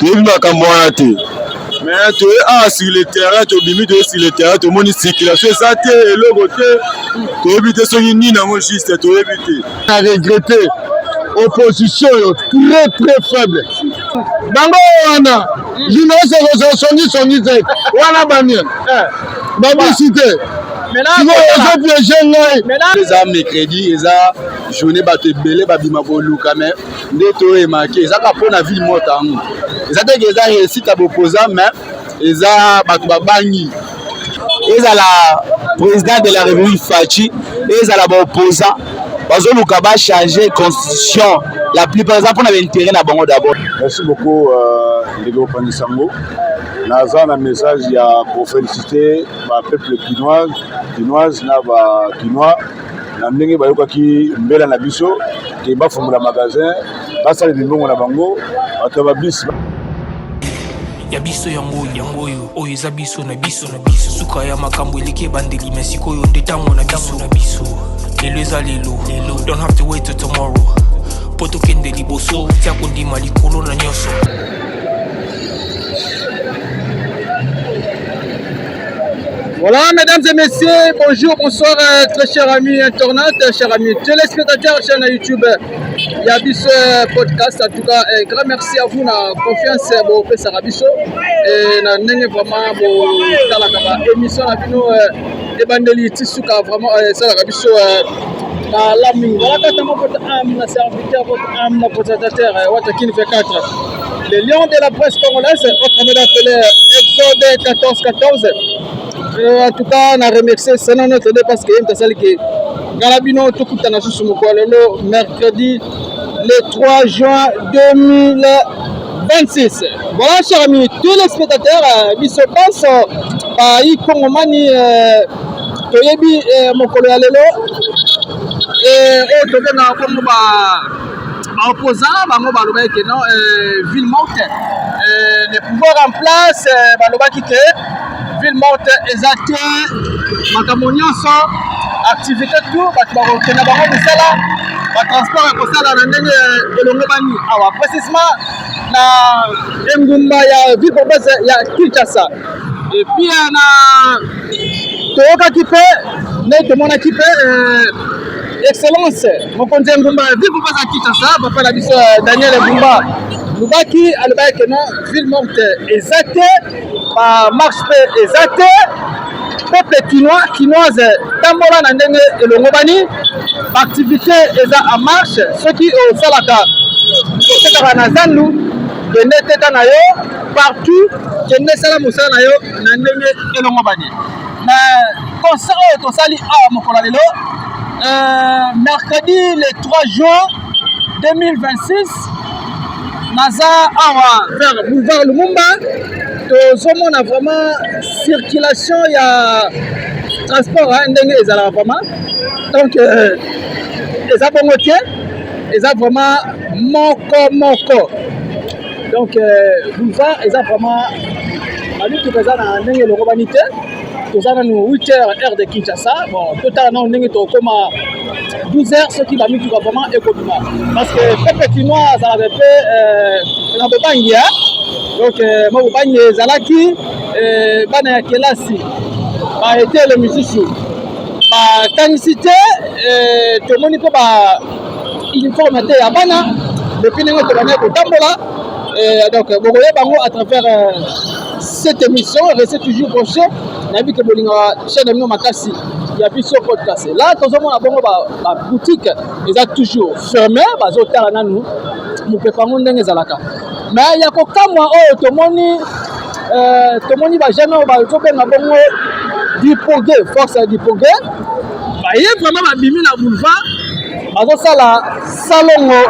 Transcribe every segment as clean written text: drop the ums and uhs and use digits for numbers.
Toyebi makambo wana te. Mais toye awa sur le terrain, tobimi toye sur le terrain, tomoni circulation eza te, eloko te, toyebi te soki nini yango juste, toyebi te. Na regrette opposition oyo très très faible. Bango wana journaliste akozala songi songi te wana banie babisi te sikoyo ozo piege ngai. Eza mercredi, eza journée bato ebele babima koluka, mais nde toyemaki eza kaka mpo na ville morte yango eza te ke eza réussite ya bopoza, mais eza bato babangi. Ezala président de la République Fatshi, ezala baopposant, bazoluka bachange constitution, la plupart eza mpona baintérêt na bango d'abord. Merci beaucoup ndeko mopanzi sango. Naza na message ya koféliciter bapeuple kinoise, kinoise na bakinois na ndenge bayokaki mbela na biso ke bafungola magasin, basala mimbongo na bango, bato ya babisi. Ya biso yango yango oyo oyo eza biso na biso na biso. Suka ya makambo eleki ebandeli, me sikoyo nde ntango na biso na biso. Lelo eza lelo lelo, don't have to wait till tomorrow mpo tokende liboso. Tia kondima likolo na nyonso. Voilà, mesdames et messieurs, bonjour, bonsoir, très chers amis internautes, chers amis téléspectateurs, chaîne YouTube ya biso podcast. En tout cas, grand merci à vous na confiance bopesaka biso na ndenge vraiment botalaka ba émission na bino ebandeli ti suka. Vraiment esalaka biso malamu mingi. Voilà, kata votre âme serviteur, votre âme présentateur, Watakin V4, le lion de la presse congolaise, autrement appelé Exode 1414. En tout cas, na remercier Seigneur notre Dieu parce que ye asali ke ngai na bino tokutana susu mokolo lelo, mercredi le 3 juin 2026. Voilà, chers amis tous les spectateurs, biso banso bayi kongomani toyebi mokolo ya lelo oyo tobengaka bongo ba baopposant, bango balobaki ke non, ville morte. Le pouvoir en place balobaki ke ville morte eza te, makambo nyonso, activité tout, bato bakokenda bango mosala, batransport ekosala na ndenge elongobani awa, précisement na engumba ya ville province ya Kinshasa. Et puis na toyokaki mpe nde tomonaki mpe excellence mokonzi ya engumba ya ville province ya Kinshasa, papa na biso Daniel Bumba Lubaki, alobaki ke non, ville morte eza te, bamarche mpe eza te, peuple kinois, kinoise, tambola na ndenge elongobani, baactivité eza en marche. Soki osalaka, otekaka na zandu, kende teka na yo partout, kende sala mosala na yo na ndenge elongobani. Mais concert oyo tosali awa mokolo ya lelo, mercredi le 3 juin 2026, naza awa vers boulevard Lumumba. Tozomona vraiment circulation ya transport ndenge ezalaka vraiment. Donc eza bongo te, eza vraiment moko moko. Donc boulevard eza vraiment bamituka eza na ndenge elongobani te. Toza nanu 8 heures, heure de Kinshasa. Bon, totala nano ndenge tokóma 12 heures, soki bamituka vraiment ekobima, parce que peuple kinois azalaka mpe na bobangi. Donc mo bobangi ezalaki, bana ya kelasi baetele misusu batangisi te, tomoni mpe ba uniforme te ya bana depuis ndenge tobandaki kotambola. Donc bokoyeba yango à travers cette émission. Restez toujours branché. Nayebi ke bolingaka chaîne na bino makasi ya biso podcast. Là tozomona bongo baboutique eza toujours fermé, bazotala nanu mopepe yango ndenge ezalaka. Mais ya kokamwa oyo tomoni, tomoni bajeune oyo bazobenga bongo du progrès, force du progrès, baye vraiment babimi na boulevard, bazosala salongo,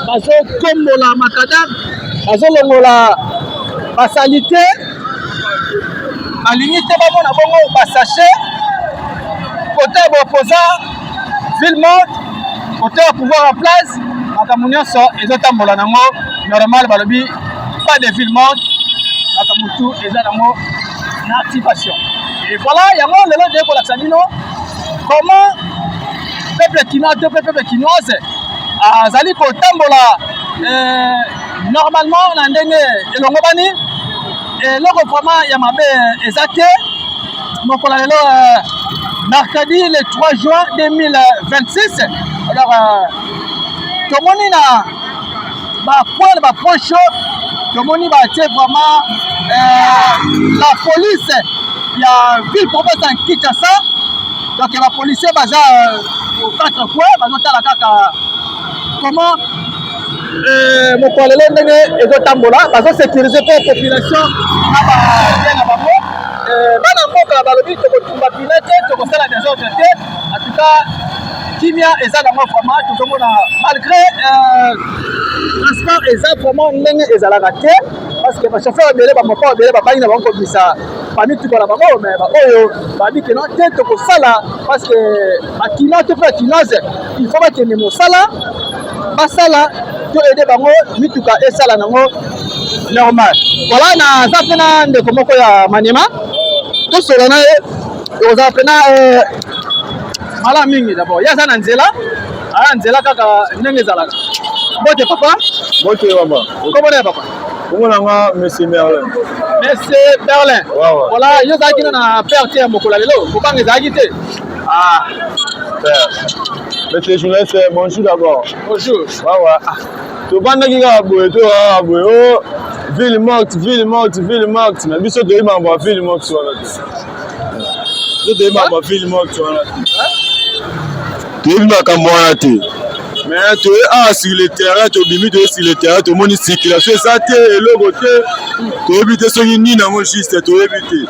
bazokombola macadam, bazolongola basaleté, balingi te bamona bongo basachet. Côté ya baopposant, ville morte, côté ya pouvoir en place, makambo nyonso ezotambola nango normal. Balobi pas de ville morte, makambo tu eza nango na activation. Et voilà, yango lelo toye kolakisa bino comment peuple kinois to mpe peuple kinoise azali kotambola. Normalement na ndenge elongobani, eloko vraiment ya mabe eza te. Mokolo lelo euh, mercredi le 3 juin 2026. Alors euh, tomoni na ba point na ba point chaud, tomoni batie vraiment euh, la police ya ville province ya Kinshasa. Donc ba policiers baza euh, aux quatre coins bazotala kaka comment euh, mokolo lelo ndenge ezotambola, bazosécuriser mpo population na babien na bango. Euh, bana mboka balobi tokotumba pine te, tokosala desordre te. En tout cas kimia eza nango vraiment, tozomona malgré euh, transport eza vraiment ndenge ezalaka te, parce que bachauffeur ebele, bamoko ebele babangi na bango kobimisa bamituka na bango, mais baoyo babi keno te tokosala, parce que bakinois to mpe bakinoise il faut bakende mosala, basala to aide bango mituka esala nango normal. Voilà, naza mpe na ndeko moko ya Maniema, tosola na ye, ekozala mpena euh, malamu mingi. D'abord ye aza na nzela, aya nzela kaka ndenge ezalaka. Mbote papa. Mbote mama. Kombo na ya papa? Kombo na nga Monsieur Merlin. Monsieur Merlin. Ouais, ouais. Voilà, yo ozalaki na père te ya mokolo ya lelo, kobanga ezalaki te? Ah, père. Monsieur journaliste, bonjour d'abord. Bonjour. Ouais, ouais. Ah, tovandaki kaka boye, to kaka boye, oh, ville morte, ville morte, ville morte. Na biso toyebi makambo ya ville morte wana te. Biso toyebi makambo ya ville morte wana te. Toyebi makambo wana te. Mais toye awa sur le terrain, tobimi, toye sur le terrain, tomoni circulation eza te, eloko te. Toyebi te soki nini yango juste, toyebi te.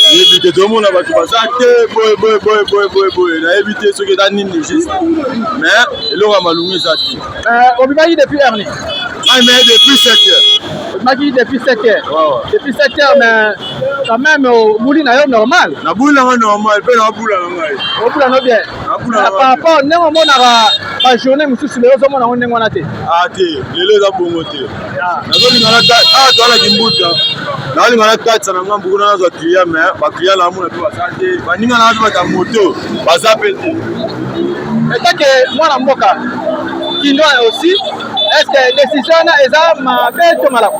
Toyebi te, tomona bato baza te, boye boye boye boye boye boye. Nayebi te soki eza nini juste. Mais eloko ya malungu eza te. Euh, obimaki depuis heure nini? Ngai mais depuis 7 heures. Obimaki depuis 7 heures. Ouais, ouais. Depuis 7 heures, mais quand même obuli na yo normal. Nabuli nanga normal mpe nabula na ngai. Obula no bien. Nabula na Par rapport ndenge omonaka ba journée mosusu, lelo ozomona yango ndenge wana te. Ah te, lelo eza bongo te. Nazolinga na ah toalaki mbuta. Nazolinga na katisa na ngambu kuna nazwa client, mais ba client na mona mpe baza te. Baninga na mpe bata moto baza mpe te. Etake mwana mboka kinois aussi, est-ce que décision wana eza mabe to malamu?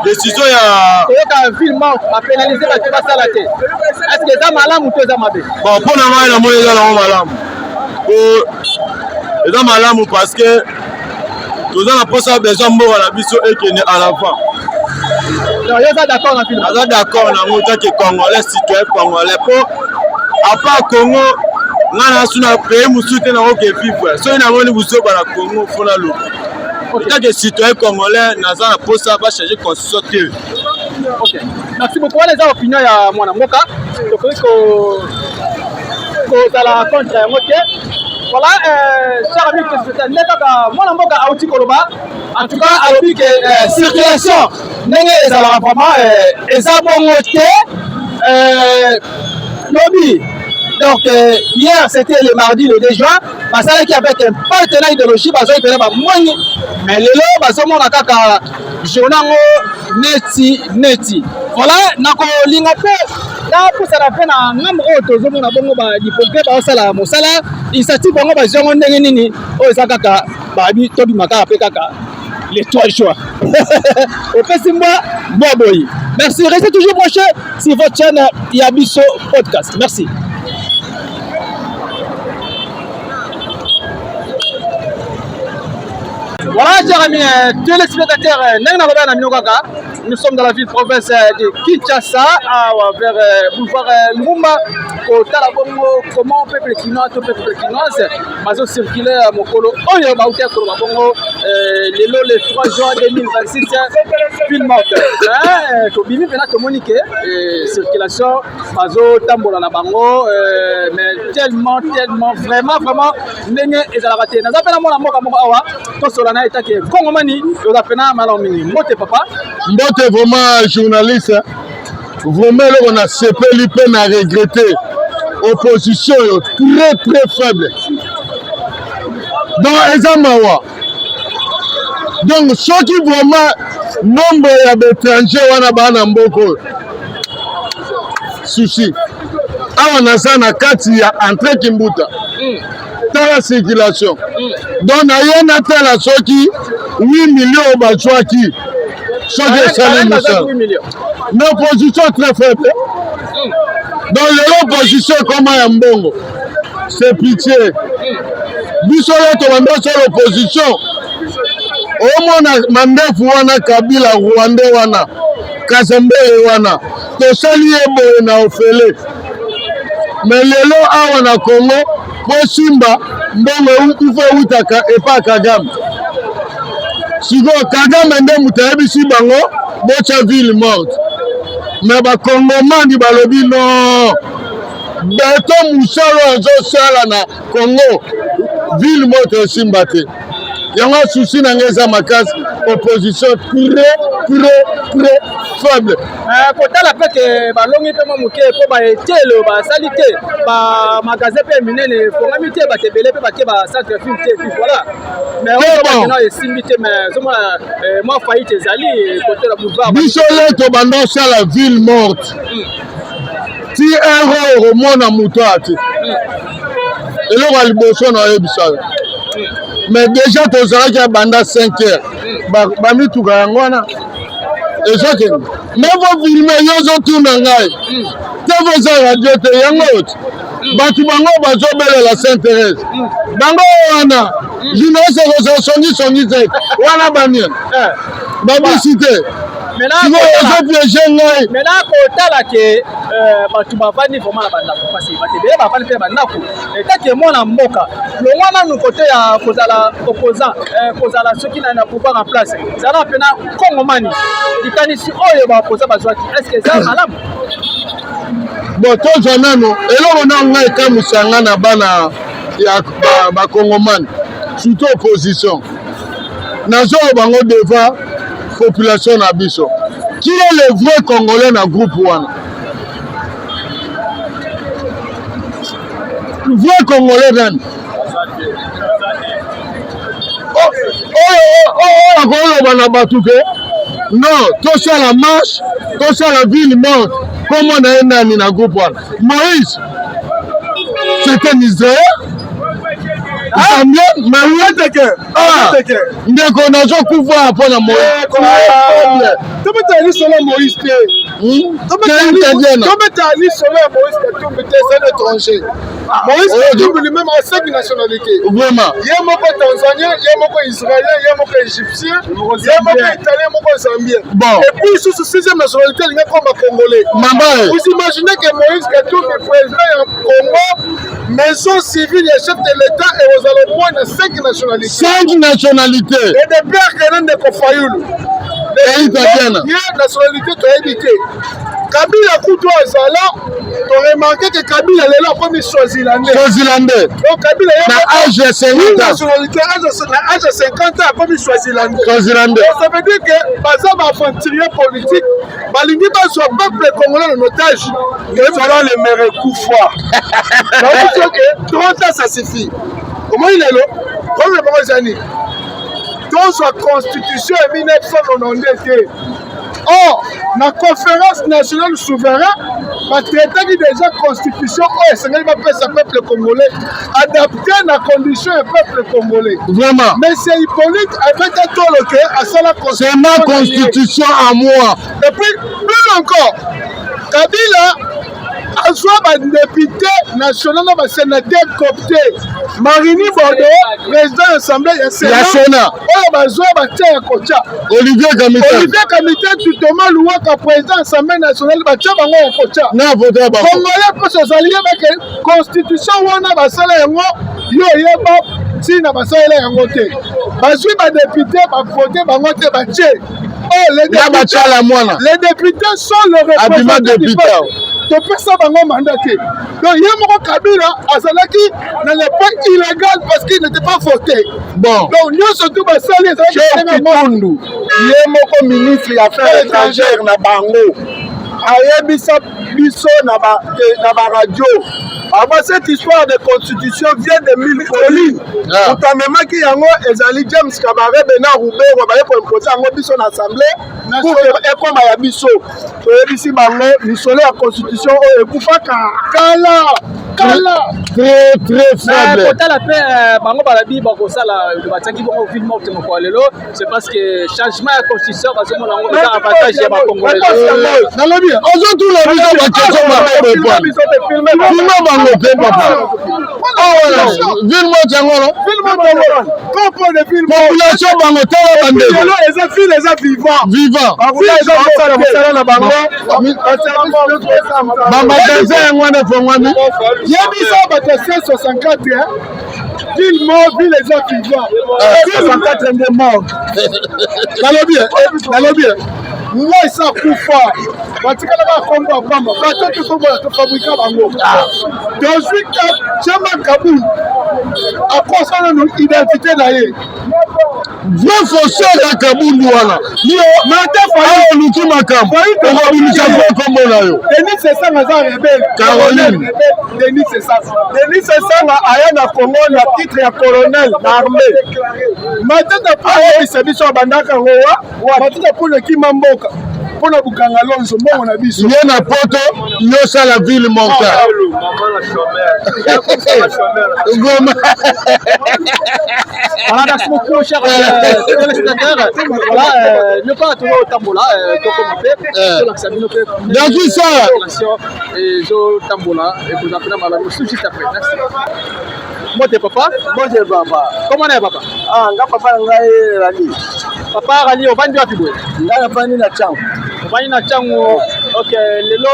Décision ya koyoka ville morte bapénalise bato basala te, est-ce que eza malamu to eza mabe? Bon, mpo na ngai namoni eza nango malamu. Po eza malamu parce que toza na mposa besoin mboka na biso ekende en avant. Non, yo oza d'accord na film? Naza d'accord nango take congolais, citoyen congolais, po à part Congo ngai nasu na pays mosusu te nakoke vivre. Soki namoni buzoba na Congo, fo naloba. Etake citoyen congolais, naza na mposa bachange constitution te. Ok, merci beaucoup. Wana eza opinion ya mwana mboka, tokoki kozala contre yango te. Voilà, euh, cher ami téléspectateur, nde kaka mwana mboka auti koloba. En tout cas alobi ke euh, circulation ndenge ezalaka vraiment euh, eza bongo te. Euh, lobi, donc euh, hier c'était le mardi le 2 juin, basalaki avec un partenaire idéologie, bazwaki mpena bamwangi, mais lelo bazomona kaka journée yango neti neti. Voilà, nakolinga mpe napusana mpe na ngambo oyo tozomona bongo badiplome baosala mosala initiative bango bazwi yango ndenge nini, oyo eza kaka babi tobima kaka mpe kaka le 3 juin. Opesi mbwa mbwa boyi. Merci, restez toujours branchés sur votre chaîne Yabiso Podcast. Merci. Voilà, chers amis euh, téléspectateurs, euh, ndenge naloba na bino kaka, nous sommes dans la ville province euh, de Kinshasa, awa vers boulevard Lumumba, kotala bongo comment peuple kinois to peuple kinoise bazo circuler mokolo oyo bauti koloba bongo lelo le 3 juin 2026, ville morte. Tobimi mpena, tomoni ke circulation bazotambola na bango, mais tellement tellement vraiment vraiment ndenge ezalaka te. Naza mpe na mwana mboka moko awa, tosola na ye take kongomani, toza mpena malamu mingi. Mbote papa. Mbote vraiment journaliste. Vraiment eloko nasepeli mpe na regrette, opposition oyo très très faible. Donc eza mawa. Donc soki vraiment nombre ya baétranger wana baa na mboka oyo, susi awa naza na kati ya entrée Kimbuta, tala circulation. Donc naye natala soki 8 millions bazwaki soki esali mosala mais opposition très faible. Donc lelo opposition ekoma ya mbongo, c'est pitié. Biso oyo tobanda osala opposition, omona mandefu wana, Kabila rwandais wana, Kazembere wana, tosali ye boye na ofele. Mais lelo awa na Congo, bosimba mbongo ifo ewutaka epa Kagame. Sikoyo Kagame nde moto ayebisi bango botya ville morte, mais bakongomani balobi non, beto mosala oyo azosala na Congo, ville morte esimba te. Yango souci na ngai eza makasi, opposition très très très faible. Kotala mpe ke balongi mpe mwa moke mpo baetelo basali te, bamagasin mpe minene efongami te, bato ebele mpe bake bacentre ville te, puis voilà. Mais oyo bakena esimbi te, mais ozomona mwa faillite ezali kote na boulevard. Biso le tobanda osala ville morte ti heure oyo okomona moto ati eloko ya liboso na oyebisa yo. Mais déjà tozalaki ya banda 5 heures, bamituka yango wana ezokende. Mais bofilme, yo ozotuna ngai te, boza radio te. Yango oyo ti bato bango bazobelela Saint Thérèse, bango wana journaliste ekozala songisongi te wana, baniani babisi te. Sikoyo ozopiéger ngai. Maintenant, kotala ke bato bavandi vraiment na bandako, parce bato ebele bavandi mpe na bandako. Etake mwana mboka, longwa nanu kote ya kozala opposant, kozala soki na pouvoir en place, ezala mpena kongomani. Likanisi oyo baopposant bazwaki, est ce que eza malamu? Bon, tozwa nano eloko na ngai ekamwisa nga na bana ya bakongomani, surtout opposition. Nazolo bango devant population na biso, qui est le vrai Congolais na groupe wana? Vrai Congolais nani oyo akoloba na bato ke non, tosala marche, tosala ville morte? Kombo na ye nani na groupe wana? Moïse, c'est un Israël zambien. Mais ah, ndeko, nazokufa mpo na Moïse. Tobetala lisolo ya Moïse te. Tobetala lisolo ya Moïse Katumbi te, c'est un étranger. Moïse Katumbi lui-même a cinq nationalités. Vraiment. Ye moko tanzanien, ye moko israélien, ye moko égyptien, ye moko italien, moko zambien. Bon. Et puis lisusu sixième nationalité, alingi akoma congolais. Mama. Vous imaginez que Moïse Katumbi, président ya Congo, maison civile ya chef de l'État ekozala au moins na cinq nationalités? Cinq nationalités. Et de père kena ndeko Fayulu. Italiana. Ye nationalité toyebi te. Kabila kutu azala, toremarquer ke Kabila lelo akomi swazilandais. Swazilandais. Donc Kabila na âge ya 50 ans. Nationalité na âge ya 50 ans, akomi swazilandais. Swazilandais. Donc ça veut dire que baza baaventurier politique, balingi bazwa peuple congolais en otage. Ezala le maire ekufa nayebi soki 30 ans, ça suffit. Omoni lelo problème bango eza nini? Tozwa constitution ya 1992 te. Or na Conférence nationale souverain batraitaki déjà constitution oyo esengeli bapesa peuple congolais, adapté na condition ya peuple congolais. Vraiment. Mais c'est Hippolyte abeta tolo ke asala. C'est ma constitution à moi. Et puis plus encore, Kabila azwa badéputé national na basénateur coopté, Marini Bordeaux, président ya assemblée ya ya Sénat, oyo bazwa batia ya kotia. Olivier Kamite. Olivier Kamite, Thomas Luwaka, président assemblée nationale, batia bango ya kotia. Na vote ya bango. Congolais mposo ozali, yebake constitution wana basala yango, yo oyeba ntina basalela yango te. Bazwi badéputé, bavote bango te, batie. Oh, na batiala mwana. Les députés sont le abima représentant du député. Peuple. Topesa bango mandat te. Donc ye moko Kabila azalaki na le point illégal parce qu'il n'était pas voté. Bon. Donc nyonso tu basali ezalaki ndenge moko. Kitundu ye moko, ministre ya affaires étrangères na bango, ayebisa biso na baradio aba: cette histoire de constitution vient de Mille Collines. Moto amemaki yango ezali James Kabarebe na Ruberwa. Baye koimposer yango biso na assemblée pour que ekoma ya biso. Toyebisi bango lisolo ya constitution oyo ekufaka kala kala. Très très faible. Kotala mpe bango balobi bakosala, batiaki bongo ville morte mokolo ya lelo, c'est parce que changement ya constitution bazomona yango eza avantage ya bacongolais. Nalobi ozotuna biso baquestion mabe, filme bango te papa. Awa ville morte yango wana, population bango, tala bandeko. Eza ville, eza vivant. Vivant. Mosala na bango. Bamagasin yango wana efongwami. Yebisa bato ya 164, ville mort, ville eza vivant. 64 nde mort. Nalobi, nalobi. Nga esa kufa, batikalaka kombo ya pamba. Bato tokomona tofabrika bango, tozwi Jean-Marc Kabund, akosa nanu identité na ye. Vrai faussaire ya Kabundu wana, awa oluki makambo, okobimisa vrai kombo na yo. Denis Sesanga aza rebelle. Caroline. Denis Sesanga, Denis Sesanga aya na Congo na titre ya colonel na armée. Matata mpo ayebisa biso abandaka yango wa Matata mpo ekima mboka mpona bukanga lonzo, mbongo na biso. Ye na poto, yosala ville morte Goma. Voilà, merci beaucoup, chers téléspectateurs. Voilà, ne pas toujours tambola, tokoma pe, tolakisa bino pe. Dakisa. Ezotambola, ekozala malamu juste après. Merci. Mbote papa. Mbote papa. Comment est papa? Ah, nga papa na ngai Rali. Papa Rali, ovandi wapi boye? Ngai nafandi na Tshangu. Ovandi na Tshangu. Ok, lelo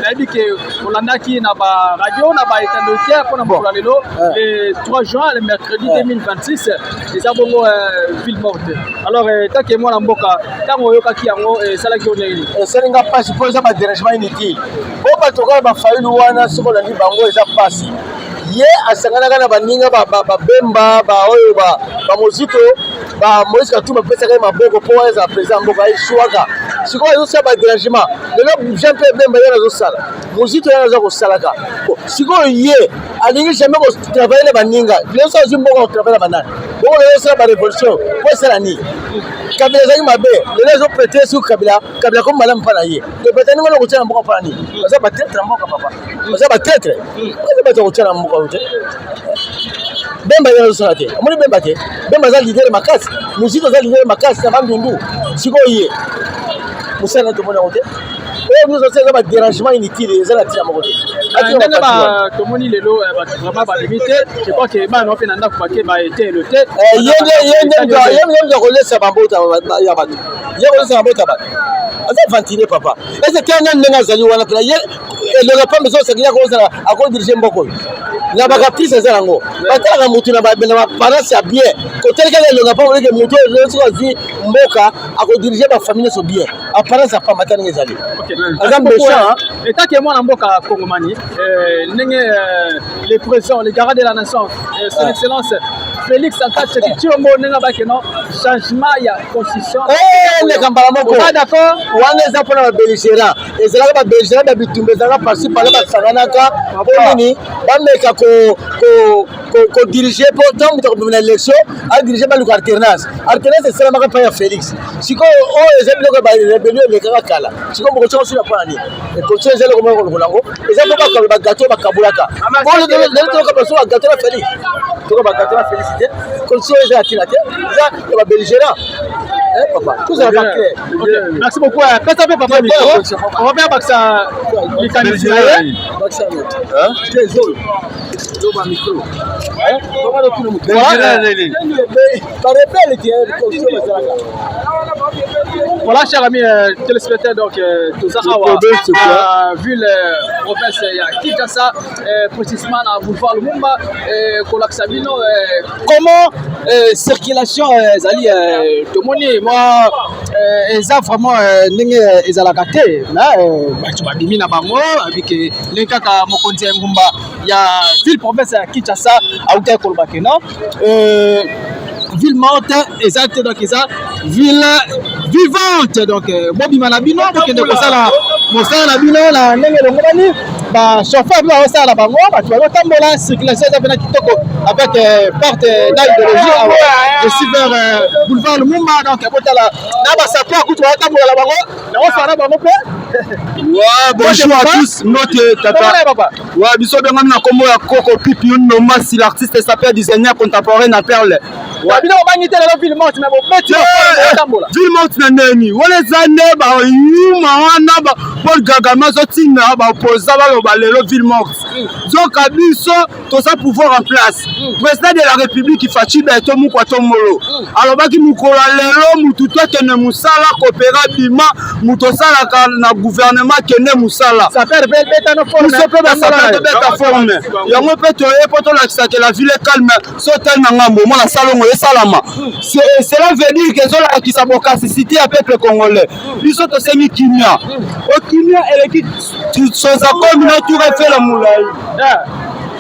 nayebi ke olandaki na ba radio, na ba etando te mpona mokolo ya lelo, le 3 juin, le mercredi 2026, eza bongo ville morte. Alors, take mwana mboka, ntango oyokaki yango, esalaki yo ndenge nini? Esali nga mpasi mpo eza badérangement inutile. Po bato kaka bafayulu wana, soki olandi bango eza mpasi. Ye asanganaka na baninga babemba, baoyo bamozito, bamoïse Katumbi, bapesaka ye maboko mpo wana ezala président ya mboka. Eshuwaka sikoyo, azosala badérangement. Lelo Jean Pierre Bemba ye nazosala, Mozito ye naza kosalaka. Sikoyo ye alingi jamais kotravaille na baninga. Lelo so azwi mboka, kotravaille na banani? Bongo lelo osala barévolution po esala nini? Kabila ezalaki mabe, lelo ezoprêter soki Kabila, Kabila komi malamu mpa na ye. Topeta ndenge wana kotia na mboka mpa na nini? Baza batraître na mboka papa, baza batraître, baza bato ya kotia na mboka te. Bemba ye azosala te, amoni Bemba te. Bemba aza leader makasi, Mozito aza leader makasi na Bandundu. Sikoyo ye mosala na tomoni yango te. Oyo nyonso eza badérangement inutile, eza na ntina moko te. Ndenge tomoni lelo bato vraiment babimi te, je crois que bana mpe na ndako bake baetelo te. Ye nde akolesa bambota ya bato, ye kolesa bambota ya bato, aza ventile papa. Ese te nani ndenge azali wana mpena ye elonga pamba ezosaki, ye akozala akodirige mboka oyo na bacaprice eza yango. Batalaka motu na baparence ya bien, kotelekaka elonga pamba oleke motu oyo soki azwi mboka akodirige bafamille nyonso bien. Apparence ya pamba, ta ndenge ezali, aza méchant. Etake mwana mboka kongomani, ndenge le président, le garant de la nation, son excellence Félix Antoine Tshisekedi Tshilombo, ndenge abaki no changement ya constitution. Ndeka mbala moko. D'accord. Wana eza mpona babelligérant, ezalaka babelligérant ya bitumba, ezalaka par-ci par-là, basanganaka mpo nini? Bameka kodirige mpo ntango moto akobima na élection adirige, baluka alternance. Alternance esalamaka mpa ya Félix. Sikoyo oyo eza biloko ya barébellion elekaka kala. Sikoyo mokotiaka suna mpo na nini? Constitution eza eloko moko kolokola yango, eza mpo bakabula bagâteau, bakabulaka. Lelo toyoka baso bagâteau na Félix, toka bagâteau na Félix te. Constitution eza ya ntina te, eza ya babelligérant. Papa, tozalaka clair. Merci beaucoup. Pesa mpe papa micro, on va bakisa likanisi na ye. Loba micro. Barebele te, constitution bazalaka. Voilà, chers amis téléspectateurs, donc toza awa na ville province ya Kinshasa, précisément na boulevard Lumumba, kolakisa bino comment circulation ezali. Tomoni mwa eza vraiment ndenge ezalaka te, bato babimi na bango abike ndenge kaka mokonzi ya ngumba ya ville province ya Kinshasa autaki koloba ke non, ville morte eza te, donc eza ville vivante. Donc bobima na bino, bokende kosala mosala na bino na ndenge elongobani. Ba chauffeur mpe bazosala na bango, bato bazotambola, circulation eza mpena kitoko avec parte na idéologie. Awa je suis vers boulevard Lumumba, donc botala na basapeur kutu bazotambola na bango, nakosala na bango mpe. Ouais, bonjour à tous. Note tata. Ouais, biso bengami na kombo ya Koko Pipi Nomasi, l'artiste sapeur designer contemporain na Perle. Ouais. Bino bobangi te lelo ville morte, mais bobeti botambola. Ville morte na ndeni. Wana eza nde bayuma wana ba Paul Kagame azotinda baopposant baloba lelo ville morte. Zoka biso toza pouvoir en place. Président de la République Fatshi Beto Mukwa Tomolo alobaki mokolo ya lelo mutu to akende mosala, kopera bima, moto osalaka na gouvernement akende mosala. Sapeur mpe betano forme. Biso mpe basapeur tobeta forme yango mpe toye mpo tolakisaka la ville est calme. So otali na ngambo, omona salongo esalama. Cela veut dire ke ezolakisa bokasisité ya peuple congolais. Biso tosengi kimia, o kimia eleki soza komi na tour Eiffel ya molai.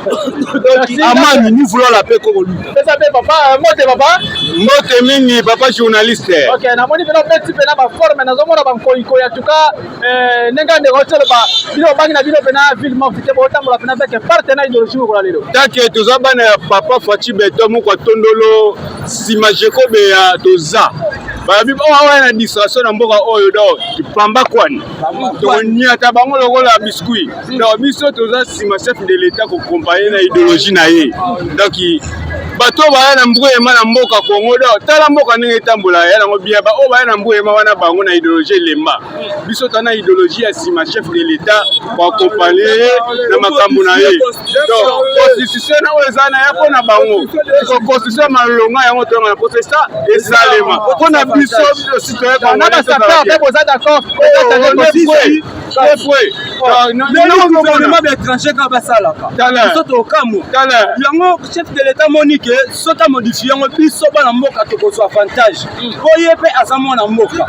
Donc amani, nous voulons la paix kokoluka. Pesa mpe papa mbote, papa. Mbote mingi, papa journaliste. Ok, namoni mpena obeti mpena baforme, nazomona bankoyikoyi. En tout cas, ndenge ndeko otoloba, bino bobangi na bino mpena ville morte te, botambola mpena avec partenaire idéologie kokola lelo. Take toza bana ya papa Fatshi Beto moko atondolo nsima Jekobeya, toza bayabi oyo awa na distraction na mboka oyo. Donc pamba kwani tokoniata bango lokola biscuit. Donc biso toza nsima chef de l'État, koaccompagner na idéologie na ye. Donc bato baya na mbuyema na mboka Congo, donc tala mboka ndenge etambola ya nango bien. Baoyo baya na mbuyema wana, bango na idéologie elemba. Biso toza na idéologie ya nsima chef de l'État, koaccompagner ye na makambo na ye. Donc constitution na oyo eza na ya mpo na bango, constitution ya malonga yango toyanga na mposa esa esalema mpo na biso citoyen. Na basapeur mpe boza d'accord? Gouvernement baétranger kaka basalaka, biso tokamwa yango. Chef de l'État moni ke soki amodifie yango, biso bana mboka tokozwa avantage, po ye mpe aza mwana mboka.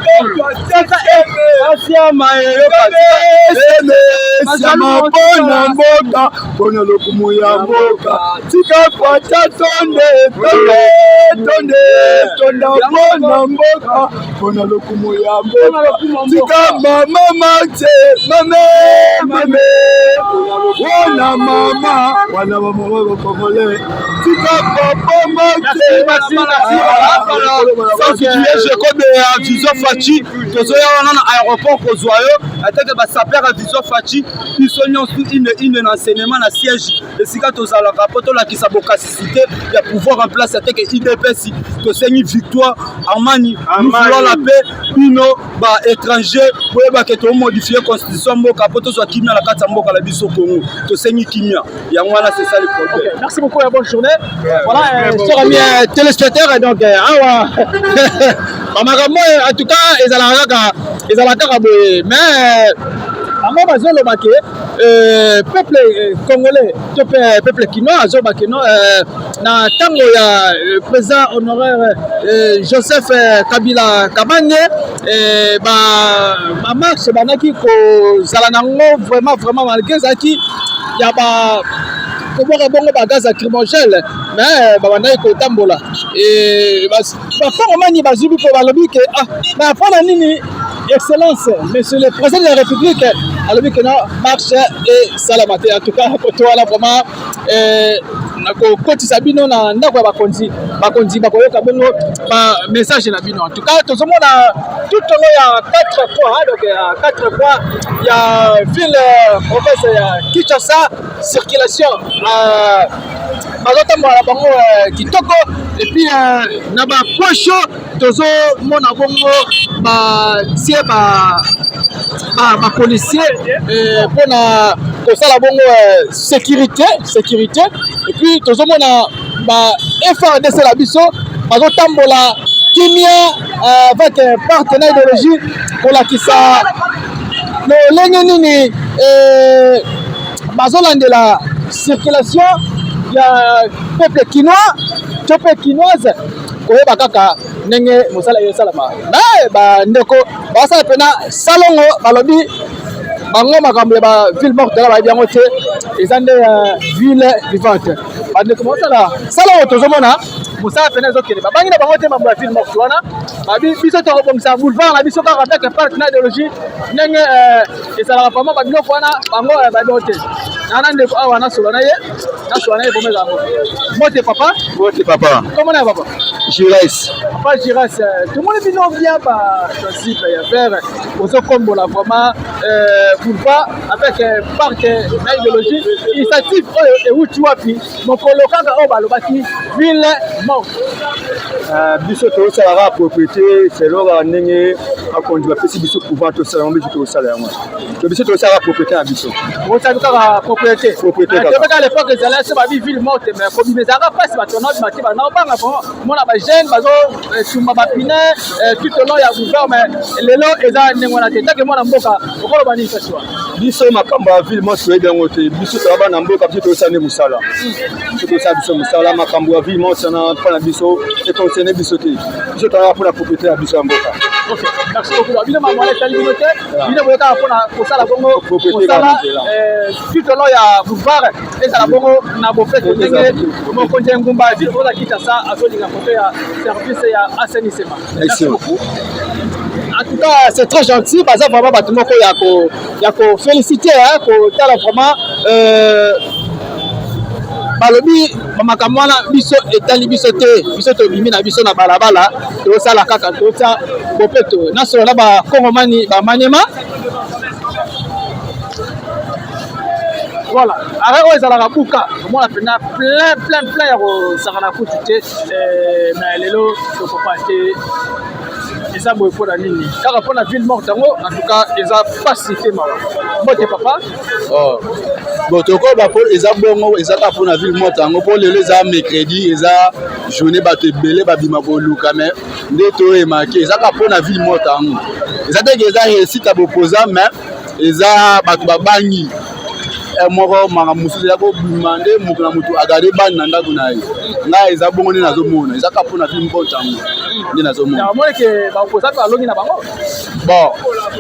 Asiama. Esiama mpona mboka, mpona lokumu ya mboka. Tika kwata tonde tonde tonde tonda mpona mboka, mpona lokumu ya mboka. Tika mama Marthe, mame mame wana, mama wana, bamama bakongole. Tika papa Marthe. Sans ya Vision Fatshi, tozoya wana na aéroport kozwa yo atake basapeur ya Vision Fatshi. Biso nyonso ine ine na enseignement na siège esika tozalaka mpo tolakisa bokasisité ya pouvoir en place ateke UDPS. Tosengi victoire armani, nous voulons la paix. Bino baétranger, boyebake tomodifie constitution mboka mpo tozwa kimia na kati ya mboka na biso Congo. Tosengi kimia yango wana, c'est ça le problème. Okay, merci beaucoup et bonne journée. Voilà, chers amis téléspectateurs, donc awa bamakambo en tout cas ezalaka kaka, ezalaka kaka boye. Mais bango bazoloba ke peuple congolais to mpe peuple kinois azoba kino na ntango ya président honoraire Joseph Kabila Kabange, bamarche bandaki kozala nango vraiment vraiment, malgré ezalaki ya ba kobwaka bongo bagaz lacrymogène, mais babandaki kotambola. Bakongomani bazwi mpo balobi ke ah, mais mpona nini excellence monsieur le président de la République alobi ke na marche esalama te? En tout cas, koto wana vraiment nakokotisa bino na ndako ya bakonzi, bakonzi bakoyoka bongo bamessage na bino. En tout cas, tozomona tout au long ya 4 fois, donc ya 4 fois ya ville province ya Kinshasa, circulation bazotambola na bango kitoko. Et puis na bapoint chaud, tozomona bongo batie bapolicier mpona kosala bongo sécurité sécurité. Et puis tozomona ba FARDC na biso bazotambola kimia avec partenaire idéologie, kolakisa lolenge nini bazolandela circulation ya peuple kinois to mpe kinoise, koyeba kaka ndenge mosala esalama. Me bandeko basala mpena salongo, balobi bango makambo ya baville morte na bayebi yango te, eza nde ville vivante. Bandeko basala salongo, tozomona. Mosala pena ezokende, babangi na bango te mambo ya ville morte wana. Babi biso tokobongisa boulevard na biso kaka avec parc na idéologie ndenge euh, ezalaka vraiment babiloko wana bango euh, bayebi te. Na ndeko awa nasola na ye, nasola na ye vraiment ezala ngo. Mbote papa. Mbote papa. Comment na papa? Gires. Papa Gires, euh, tomoni bino bien ba principe ya vert ozokombola vraiment boulevard avec parc na idéologie initiative oyo ewuti wapi? Mokolo kaka oyo balobaki ville morte. Euh, biso tosalaka propriété selon kaka ndenge bakonzi bapesi biso pouvoir tosala yango, biso tosala yango. To biso tosalaka propriété na biso. Osali kaka propriété. Propriété kaka. Toyebaka l'époque ezalaki so babi ville morte, mais kobima ezalaka mpasi, bato wana obima te, bana obanga vraiment mona bajeune bazotumba bapine tout au long ya boulevard. Mais lelo eza ndenge wana te. Take mwana mboka, okoloba nini kasi wana? Biso makambo ya ville morte toyebi yango te. Biso toza bana mboka, biso tosala nde mosala, biso tosala biso mosala. Makambo ya ville morte wana mpo na biso econcerne biso te. Biso tozalaka mpona propriété ya biso ya mboka. Ok, merci beaucoup. Bino mambo wana etali bino te, bino boyokaka mpona kosala bongo mosala tout au long ya boulevard ezala bongo na bopeto ndenge mokonzi ya engumba ville oza Kinshasa azolinga koto ya service ya assainissement. Merci beaucoup. En tout cas, c'est très gentil. Baza vraiment bato moko ya ko ya ko féliciter, hein, kotala vraiment euh, balobi makambo wana biso etali biso te, biso tobimi na biso na balabala, tosala kaka totia bopeto. Nasolo na bakongomani bamaniema. Voilà, arrêt oyo ezalaka buka, omona mpenza plein plein plein ya kosakana kutu te. Mais lelo tokopa te, eza boye mpo na nini? Kaka mpo na ville morte yango. En tout cas eza pasi te, mawa. Mbote papa. Oh. Bon, tokoba mpo eza bongo, eza kaka mpona ville morte yango, mpo lelo eza mercredi, eza journée bato ebele babima koluka. Mais nde toyemaki eza kaka mpona ville morte yango, eza teke eza réussite ya bopoza, mais eza bato babangi moko makambo mosusu eza kobima nde moto na moto agarde bani na ndako na ye. Ngai eza bongo nde nazomona, eza kaka mpona ville morte yango nde nazomona. Bon,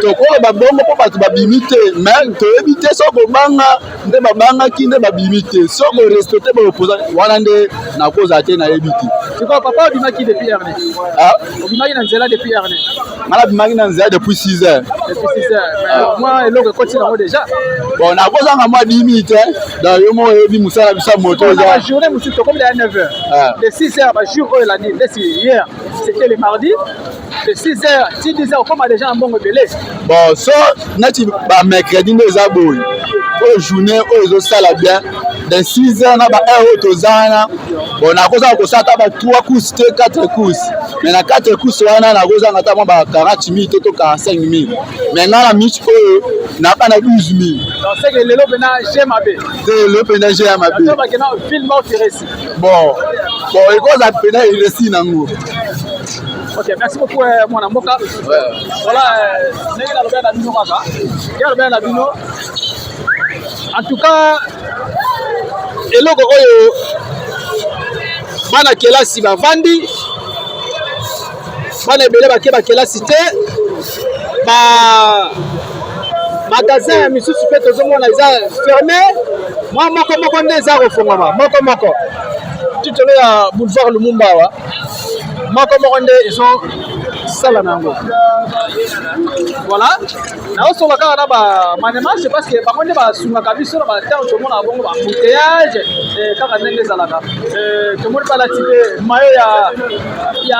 tokoloba bongo mpo bato babimi te, mais toyebi te soki kobanga nde babangaki nde babimi te, soki korespecte baopposant wana nde nakozala te, nayebi te. Sikoyo papa, obimaki depuis heure nini? Obimaki na nzela depuis heure nini? Nga nabimaki na nzela depuis 6 heures. Depuis 6 heures, mais mwa eloko ekoti nango déjà? Bon, nakozanga mwa 10 minutes. Donc yo moko oyebi mosala biso ya moto. Eza journée mosusu tokomi ya 9 heures, de 6 heures bajour oyo elandi ndesi hier, c'était le mardi, de 6 heures ti 10 heures okoma déjà na mbongo ebele. Bon, so neti bamercredi nde eza boye, oyo journée oyo ezosala bien de 6 heures na ba heure oyo toza wana. Bon, nakozanga kosala ata ba 3 courses te, 4 courses, mais na 4 courses wana nakozanga ata mwa ba 40 000 to 45 000. Mais nga na minute oyo naka na 12 000. Donc c'est que lelo mpena je mabe. Te, lelo mpena je ya mabe. Bakena ville morte réussi. Bon, ekozala mpena réussi nango. Ok, merci beaucoup mwana mboka. Voilà, ndenge nalobela na bino kaka, ndenge nalobela na bino. En tout cas, eloko oyo bana kelasi bavandi, bana ebele bake bakelasi te, ba magasin ya misusu mpe tozomona eza fermé, mwa moko moko nde eza kofongwama, moko moko titolo ya boulevard Lumumba awa, moko moko nde ezosala na yango. Voilà, naosola kaka na bamanema, c'est parce que bango nde basungaka biso na batemps tomonaka bongo baembouteillage kaka ndenge ezalaka. Tomoni balati mpe maillot ya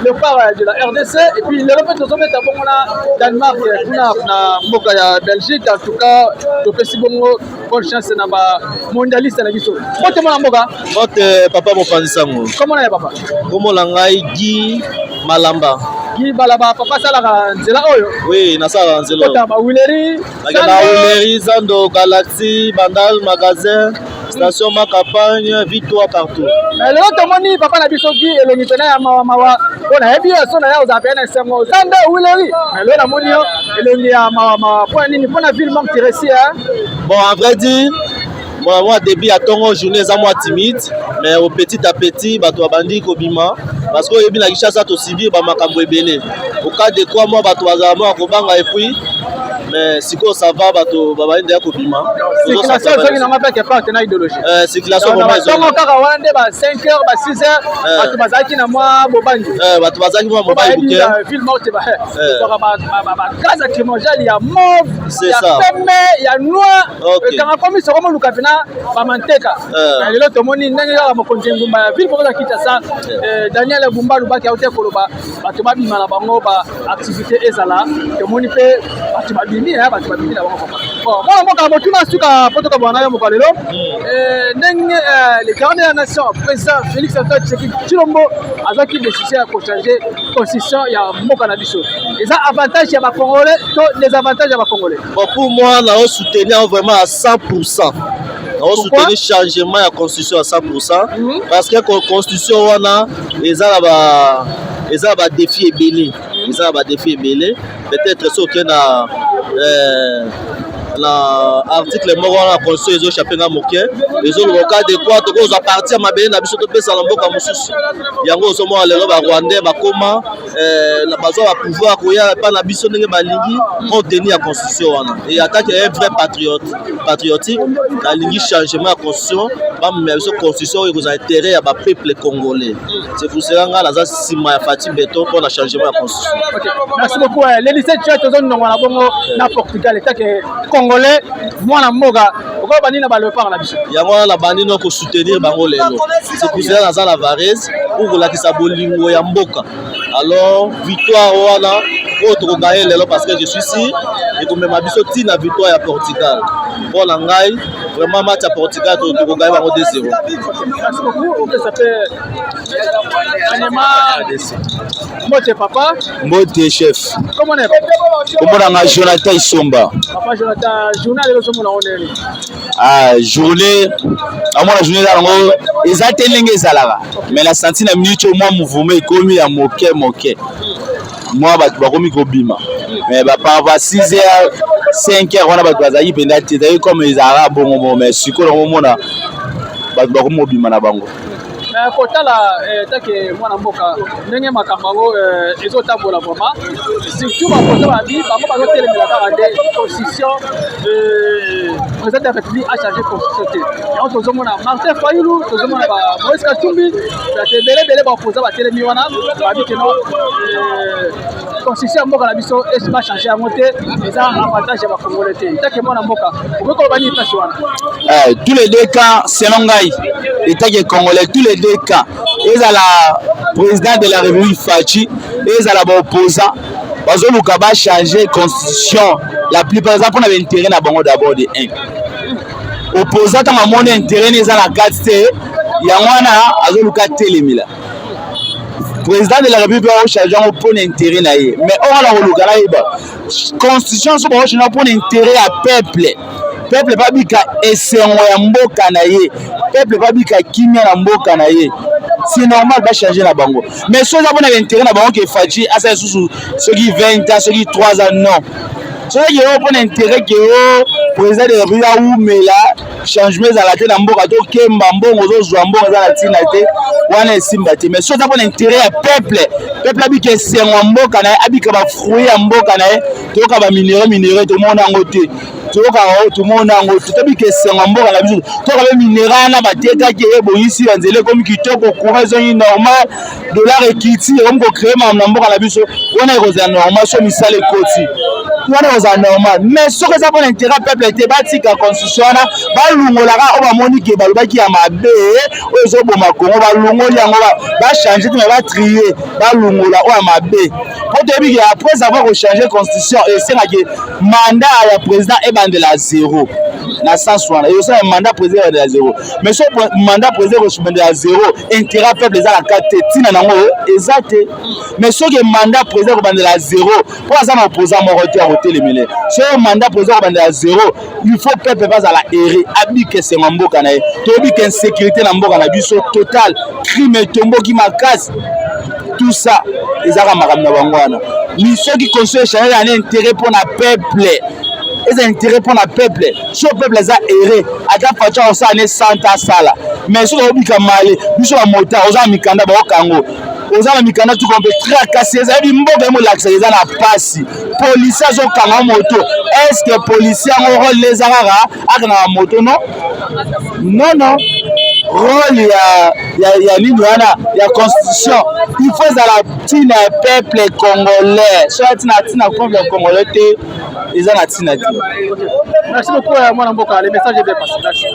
Léopard de la RDC. Et puis lelo mpe tozobeta bongo na Danemark kuna na mboka ya Belgique. En tout cas topesi bongo bonne chance na bamondialiste na biso. Mbote mwana mboka. Mbote papa mopanzi sango. Kombo na ye papa? Kombo na ngai Guy Malamba. Guy Malamba, papa asalaka nzela oyo? Oui, nasalaka nzela oyo. Kota bawileri? Nakenda Wileri, Zando, Galaxy, Bandal, magasin, station Ma Campagne, Victoire, partout. Lelo tomoni papa na biso Guy elongi mpena ya mawa mawa, mpo nayebi yo so na ya ozala pena na esengo, Zando, Wileri, mais lelo namoni yo elongi ya mawa mawa. Mpo na nini? Mpo na ville morte réussi? Bon, en vrai dire, moi, début ya ntongo journée eza mwa timide, mais au petit à petit bato babandi kobima, parce que oyebi na Kinshasa tosubir bamakambo ebele. Au cas de quoi mwa bato bazala mwa kobanga, et puis Mais sikoyo ça va, bato babandi deya kobima. Circulation ezongi nango mpe quelque na idéologie. Circulation vraiment ezongi. Ntongo kaka wana nde ba 5 heures, ba 6 heures, bato bazalaki na mwa bobangi. Bato bazalaki mwa bobangi moke. Ville morte bazwaka ba gaz lacrymogène ya mauve, ya pembe, ya noir. Ekanga komi soko moluka mpena bamanteka. Lelo tomoni ndenge kaka mokonzi engumba ya ville province ya Kinshasa, Daniel Bumba Lubaki auti koloba bato babima na bango, ba activité ezala. Tomoni mpe bato babimi, bato babimi na bango papa. Bon, mwana mboka, motuna suka po tokabwana na yo moko lelo: ndenge le garant de la nation, président Félix Antoine Tshisekedi Tshilombo, azwaki décision ya kochanger constitution ya mboka na biso, eza avantage ya bacongolais to désavantage ya bacongolais? Bon, pour moi, nao soutenir vraiment à 100%. Nao soutenir changement ya constitution à 100%, parce que constitution wana eza na badéfi ebele, eza na badéfi ebele. Peut-être soki okei na article moko wana ya constitution, ezoéchapper nga moke, ezoloba ka de quoi tokozwa partie ya mabele na biso topesa na mboka mosusu. Yango ozomona lelo barwandais bakoma bazwa bapouvoir koya epa na biso ndenge balingi, compte tenu ya constitution wana. Et attaque un vrai patriote patriotique, nalingi changement ya constitution, bamemela biso constitution oyo ekozala intérêt ya bapeuple congolais. C'est pour cela nga naza nsima ya Fatshi Béton mpona changement ya constitution. Okay. Merci beaucoup. Le 17 juin tozonongwa na bongo na Portugal. Etake congolais, mwana mboka, okoyoba nini na baléopard na biso? Yango wana nabandi no kosoutenir bango lelo. C'est pour cela naza na Varese, pour kolakisa bolingo ya mboka. Alors victoire wana oyo tokogagner lelo, parce que je suis sûr ekomema biso ntina victoire ya Portugal. Mpo na ngai vraiment, match ya Portugal, tokogagner bango 2-0. Merci beaucoup. Opesa mpe anema. Mbote papa. Mbote chef. Comment est papa? Kombo na nga Jonathan Isomba. Papa Jonathan, journée lelo ozomona ngo ndenge? Ah, journée amona, journée eza yango eza te ndenge ezalaka, mais na senti na minute oyo mwa mouvement ekomi ya moke moke, mwa bato bakomi kobima. Mais bapar ba 6 heures, 5 heures wana, bato bazalaki mpenza te, ezalaki comme ezalaka bongo bongo. Mais sikoyo nango omona bato bakomi kobima na bango. Mais kotala take mwana mboka, ndenge makambo yango ezotambola vraiment, surtout bakoza babi bango bazotelemela kaka nde constitution, président de la République achange constitution te. Yango tozomona Martin Fayulu, tozomona Moïse Katumbi, bato ebele ebele baopoza batelemi wana, babi keno constitution ya mboka na biso esi bachange yango te, eza avantage ya bacongolais te. Take mwana mboka, okoki koloba nini place wana? Tous les deux cas, selon ngai etake congolais, tous les deux cas, ezala président de la République Fatshi, ezala baopposant, bazoluka bachange constitution, la plupart eza mpona baintérêt na bango. D'abord de un, opposant ntango amoni intérêt ne eza na kati te, yango wana azoluka telemela président de la République aochange yango mpona intérêt na ye. Mais oyo wana koluka nayeba constitution so baochange mpona intérêt ya peuple, peuple babika esengo ya mboka na ye, peuple babika kimia na mboka na ye, c'est normal bachange na bango. Mais so eza mpona baintérêt na bango ke Fatshi asala lisusu soki 20 ans, soki 3 ans, non. Soki oyo mpona intérêt ke o président de la République awumela, changement ezala te na mboka, tokemba mbongo, ozozwa mbongo eza na ntina te, wana esimba te. Mais so eza mpona intérêt ya peuple, peuple abika esengo ya mboka na ye, abika bafruit ya mboka na ye, toyoka baminerais, minerais tomona yango te, toyoka tomona yango te, tobika esengo ya mboka na biso, toyoka mpe minerais wana batekaki, ebongisi banzela, ekomi kitoko, courant ezongi normal, dollar ekiti, ekomi kocréer makambo na mboka na biso, wana ekozala normal. So misala ekoti, wana ekozala normal. Mais soki eza mpona intérêt peuple te, batika constitution wana, balungolaka oyo bamoni ke balobaki ya mabe oyo ezoboma Kongo, balungoli yango, bachange te, mais batrier, balungola oyo ya mabe. Po toyebi ke après avoir kochange constitution, esengaki mandat ya président ebandela zéro. Na sens wana ekosala mandat président ebandela zéro. Mais so mandat président ekobandela zéro, intérêt peuple eza na kati te, ntina nango eza te. Mais soki mandat président ekobandela zéro, mpo aza na opposant moko te ya kotelemele, soki mandat président ekobandela zéro, il faut peuple bazala heureux, abika esengo ya mboka na ye. Toyebi ke insécurité na mboka na biso total, crime etomboki makasi, tout ça ezaka makambo na bango wana. Mi soki constitution echange na intérêt mpo na peuple, eza intérêt mpo na peuple, so peuple aza heureux, ata Fatshi akosala ne sante asala. Mais soki obika male biso bamota, oza na mikanda, baokango. Oza na mikanda tout complet, kasi ezali mboka ye molakisa eza na pasi. Policier azokanga moto, est ce que policier yango role eza kaka akangaka moto? Non, non, non. Role ya nini wana ya constitution, il faut ezala ntina ya peuple congolais. Soki ntina ntina peuple congolais te, eza na ntina te. Merci beaucoup, mwana mboka, le message est bien passé. Merci.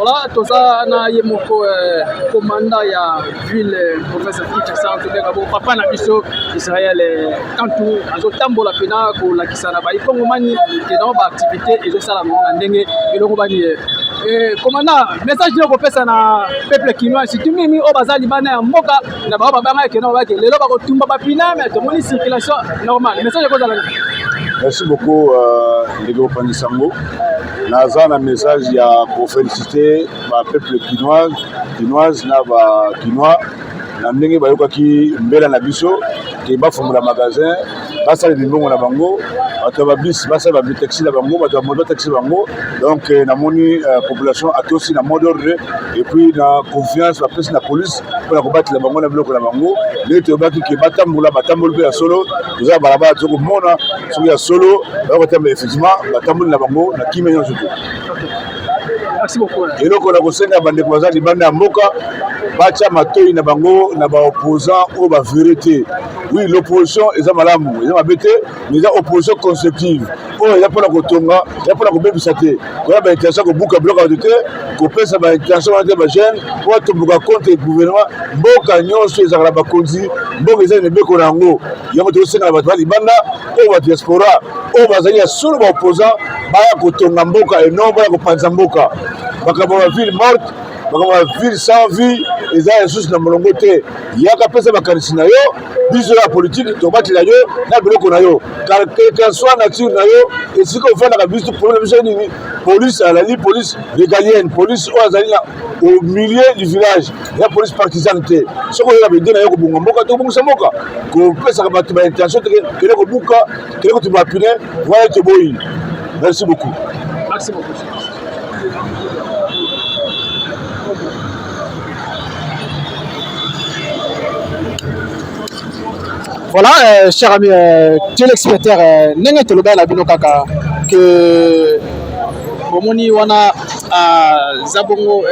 Voilà, toza na ye moko commandant ya ville province ya Kinshasa, tobenga bo papa na biso Israël Kantu, azotambola mpena kolakisa na baikongomani ke na baactivité ezosalama na ndenge elongo bani. Commandant, message nini okopesa na peuple kinois, surtout mingi oyo baza libanda ya mboka na bango babanga eke na babake lelo bakotumba bapine, mais tomoni circulation normale, message ekozala nini? Merci beaucoup, ndeko mopanzi sango. Naza na message ya koféliciter bapeuple kinoise na bakinois na ndenge bayokaki mbela na biso ke bafungola magasin, basala mimbongo na bango, bato ya babus basala bataxi na bango, bato ya moto bataxi na bango. Donc namoni population atosi na mot d'ordre et puis na confiance bapesi na police mpona kobatela bango na biloko na bango. Ndenge toyebaki ke batambola, batamboli mpe ya solo. Toza na balabala, toza komona soki ya solo bakotambola. Effectivement, batamboli na bango na kimia nyonso te. Merci beaucoup. Eloko na kosenga bandeko baza libanda ya mboka, batya matoi na bango na baopposant oyo bavere te. Oui, l'opposition eza malamu, eza mabe te, mais eza opposition constructive oyo eza mpona kotonga, eza mpona kobebisa te, koya baintention kobuka biloko ya bato te, kopesa baintention wana te bajeune po batomboka contre gouvernement. Mboka nyonso ezalaka na bakonzi, mboka eza na mibeko na yango. Yango tozosenga na bato ba libanda oyo ba diaspora oyo bazali ya solo baopposant, baya kotonga mboka et non baya kopanza mboka. Makambo ya ville morte, makambo ya ville sans vie eza lisusu na molongo te. Yaka, pesa makanisi na yo, biso ya politike tobatela yo na biloko na yo, quelle soit nature na yo, esika ofandaka. Biso problème na biso nini? Police azali police régalienne, police oyo azali na au milieu du village, ya police partisane te. Soki oyoka bide na yo kobonga mboka, tokobongisa mboka. Kopesaka bato baintention te, kende kobuka, kende kotumba pine wana, toboyi. Merci beaucoup. Merci beaucoup. Voilà, cher ami téléspectateur, ndenge tolobaki na bino kaka que bomoni wana aza bongo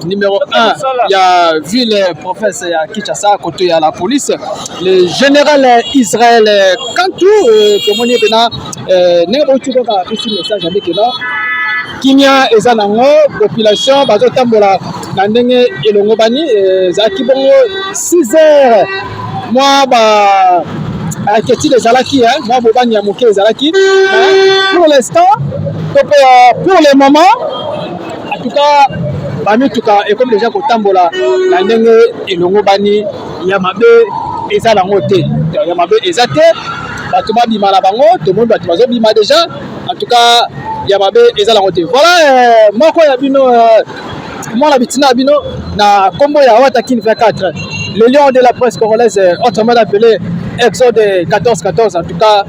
numéro 1 ya ville province ya Kinshasa, côté ya la police, le général Israël Kantu. Tomoni mpena ndenge bauti kaka apesi message abekela kimia eza nango, population bazotambola na ndenge elongobani. Ezalaki bongo 6 heures, mwa ba inquiétude ezalaki, mwa bobani ya moke ezalaki. Pour l'instant to mpe pour le moment en tout cas, bamituka ekomi deja kotambola na ndenge elongobani. Ya mabe eza nango te, ya mabe eza te. Bato babima na bango, tomoni bato bazobima déjà. En tout cas, ya mabe eza nango te. Voilà, moko ya bino, mwana bitina ya bino na nkombo ya Watakin 24, le lion de la presse congolaise, autrement appelé Exode 14 14. En tout cas,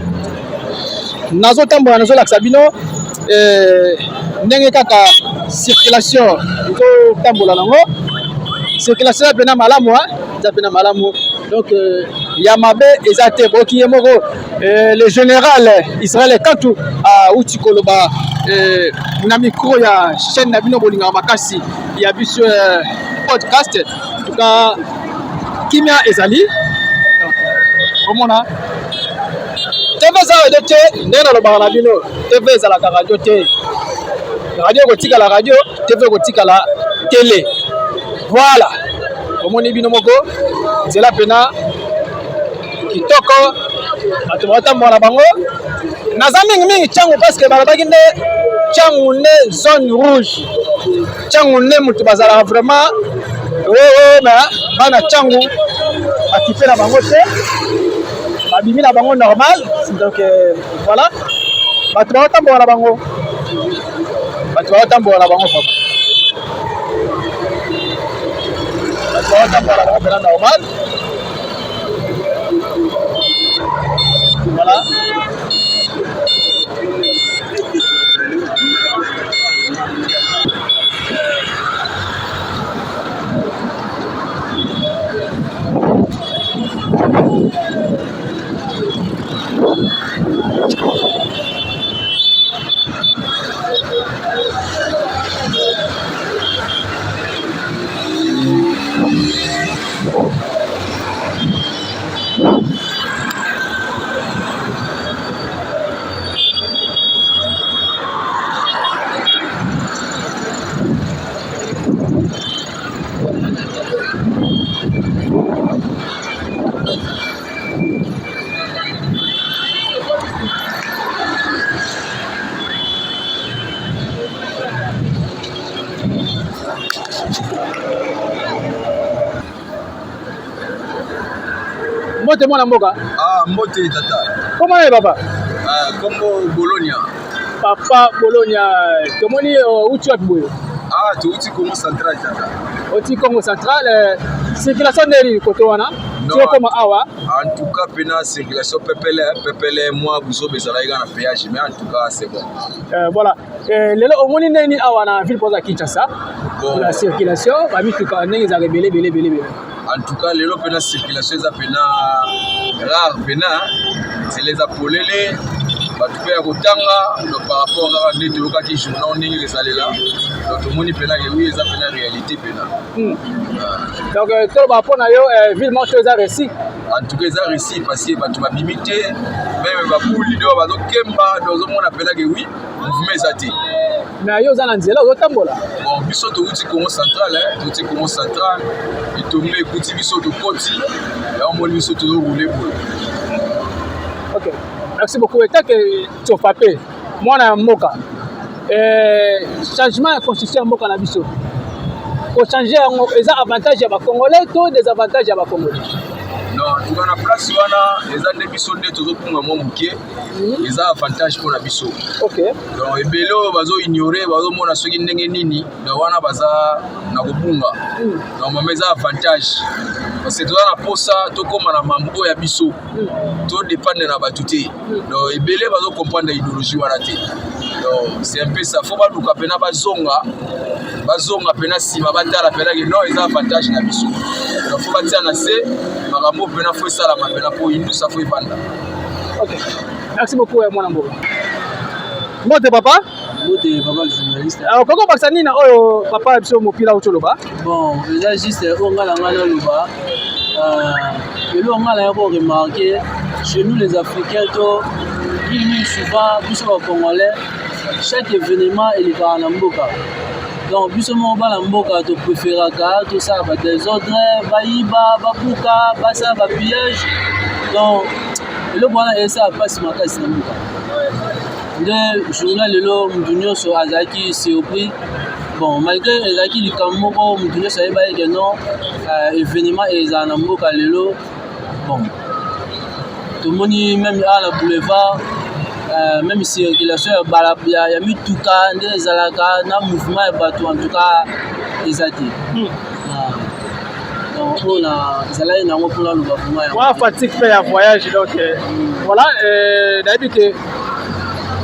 nazotambola, nazolakisa bino ndenge kaka circulation ezotambola nango. Circulation eza mpena malamu, eza mpena malamu. Donc ya mabe eza te. Boki ye moko le général Israël Kantu auti koloba na micro ya chaîne na bino bolingaka makasi ya biso podcast. En tout cas, kimia ezali. Omona TV eza radio te, ndenge nalobaka na bino, TV ezalaka radio te. Radio ekotikala radio, TV ekotikala tele. Voilà, omoni bino moko nzela pena kitoko, bato baotambola na bango. Naza mingimingi Tshangu parce que balobaki nde Tshangu nde zone rouge. Tshangu nde moto bazalaka vraiment oo oh, oh, na bana Tshangu bakipe na bango te, babimi na bango normal. Donc euh, voilà, bato baotambola na bango, bato baotambola na bango vraiment, bato baotambola na bango mpena normal. Voilà. Mbote mwana mboka. Ah, mbote tata. Kombo na ye papa? Ah, kombo Bologna. Papa Bologna, tomoni uh, uti wapi boye? Ah, touti Congo Central tata. Oti Congo Central, euh, circulation ndenge nini kote wana? Non, Okoma awa? En tout cas, pena circulation pepele, pepele, moi buzoba ezalaki kaka na péage, mais en tout cas, c'est bon. Euh, voilà. Euh, lelo omoni ndenge nini awa na ville province ya Kinshasa? Bon. La circulation, ba mituka ndenge ezalaka ebele ebele ebele ebele. En tout cas, lelo pena circulation eza pena rare pena, nzela eza polele, bato mpe ya kotanga donc par rapport kaka nde toyokaki journal ndenge ezalela donc tomoni pena ke oui eza pena réalité pena. Hmm. Donc euh, toloba mpo na yo euh, ville morte eza réussi. En tout cas eza réussi parce que bato babimi te meme babuli donc bazokemba donc ozomona pena ke oui mouvement eza te. Mais yo oza na nzela ozotambola. Bon biso towuti Congo central hein, towuti Congo central etombe ekuti biso tokoti yango omoni biso tozoroule boye. Ok, merci beaucoup. Etake Tsofape, mwana ya mboka eh, changement ya constitution ya mboka na biso kochange yango eza avantage ya bacongolais to désavantage ya bacongolais? Non, tuka na place wana eza nde biso nde tozobunga mwa moke, eza avantage mpo na biso. Okay. Donc ebele oyo bazo ignore bazomona soki ndenge nini, donc wana baza na kobunga. Donc mama eza avantage parce que toza na posa tokóma na mambo oyo ya biso, to dépendre na bato te. Donc ebele bazo comprendre idéologie wana te. Donc c'est un peu ça, faut baluka mpena bazonga bazonga mpena nsima batala mpena ke non eza avantage na biso. Donc faut batia na se makambo mpena faut esalama mpena mpo indusa faut ebanda. Ok, merci beaucoup mwana mboka. Mbote papa. Mbote papa journaliste. Alors koko bakisa nini na oyo papa biso mopila auti oloba? Bon, eza juste oyo ngai na ngai naloba eloko ngai naya ko remarquer chez nous les Africains to mingi souvent biso ba Congolais chaque événement elekaka na mboka donc biso moko bana mboka topréféraka tosala ba désordre bayiba babuka basala ba pillage donc eloko wana esala mpasi makasi na mboka nde journal lelo moto nyonso azalaki surpris bon malgré ezalaki likambo moko moto nyonso ayebaki ke non euh, événement ezala na mboka lelo bon tomoni meme awa na boulevard euh, meme circulation ya, bala, ya, ya mituka nde ezalaka na mouvement ya bato en tout cas eza te hmm. ah. donc oyo na ezalaki nango mpona loba vraiment yango mwa fatigue mpe ya voyage donc euh, voilà euh, nayebi ke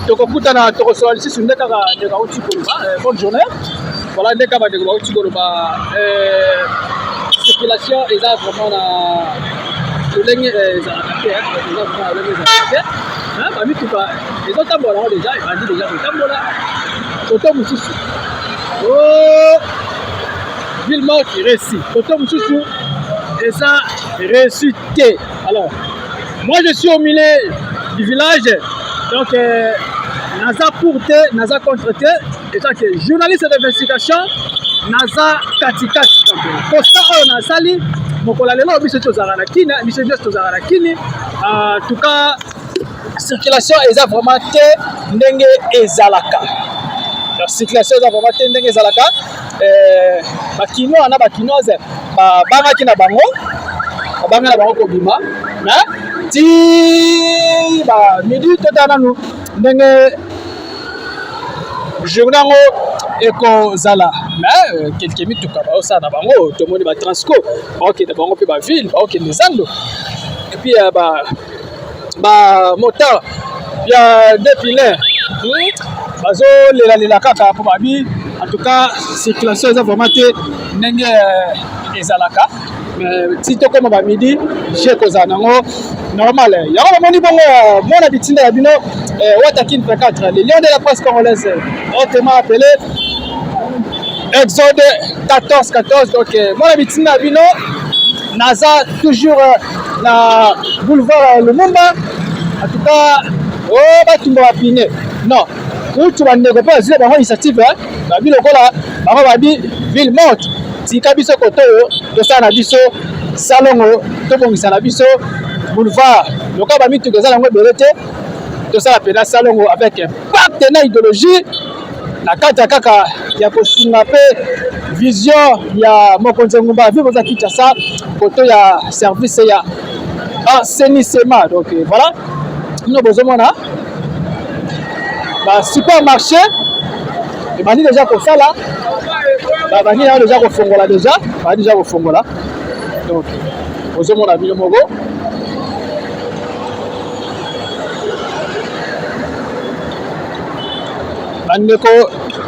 tokokutana tokosola lisusu nde kaka ndeko auti koloba euh, bonne journée voilà nde kaka bandeko bauti koloba circulation eza vraiment na lolenge ezalaka te eza vraiment na lolenge ezalaka te bamituka ezotambola yango deja ebandi deja kotambola koto mosusu oh! Ville morte réussi. Koto mosusu eza réussi te. Alors, Moi je suis au milieu du village, donc euh, naza pour te, naza contre te, étant que journaliste d'investigation, naza katikati. Donc constat oyo nasali mokolo ya lelo biso tozalaka na Kin, biso nyonso tozalaka na Kin. En tout cas circulation eza vraiment te ndenge ezalaka. Donc circulation eza vraiment te ndenge ezalaka. Euh, ba Kinois na ba Kinoises babangaki na bango, babangaki na bango kobima, mais ti ba midi totala nanu ndenge journée yango ekozala. Mais euh, quelques mituka baosala na bango, tomoni ba Transco baokende bango mpe ba ville, baokende zando, et puis euh, ba ba motard ya deux pneus bazolelalela kaka mpo babi en tout cas circulation eza vraiment te ndenge euh, ezalaka. Mais ti tokóma ba midi je kozala nango normal. Yango bamoni bongo euh, mwana bitinda ya bino euh, Watakin 24, le lion de la presse congolaise, autrement appelé Exode 14 14. Donc mwana bitinda ya bino naza toujours na boulevard Lumumba. En tout cas oh, batumba bapine non kutu bandeko mpe bazwi bango initiative babi lokola bango babi ville morte, tika biso kote oyo tosala na biso salongo, tobongisa na biso boulevard lokola bamituka eza nango ebele te, tosala mpena salongo avec pacte na idéologie na kati ya kaka ya kosunga mpe vision ya mokonzi engumba ville boza Kinshasa koto ya service ya assainissement. Donc voilà, bino bozomona ba supermarché ebandi deja kosala, babandi yango deja kofongola, deja babandi deja kofongola. Donc bozomona bino moko. Bandeko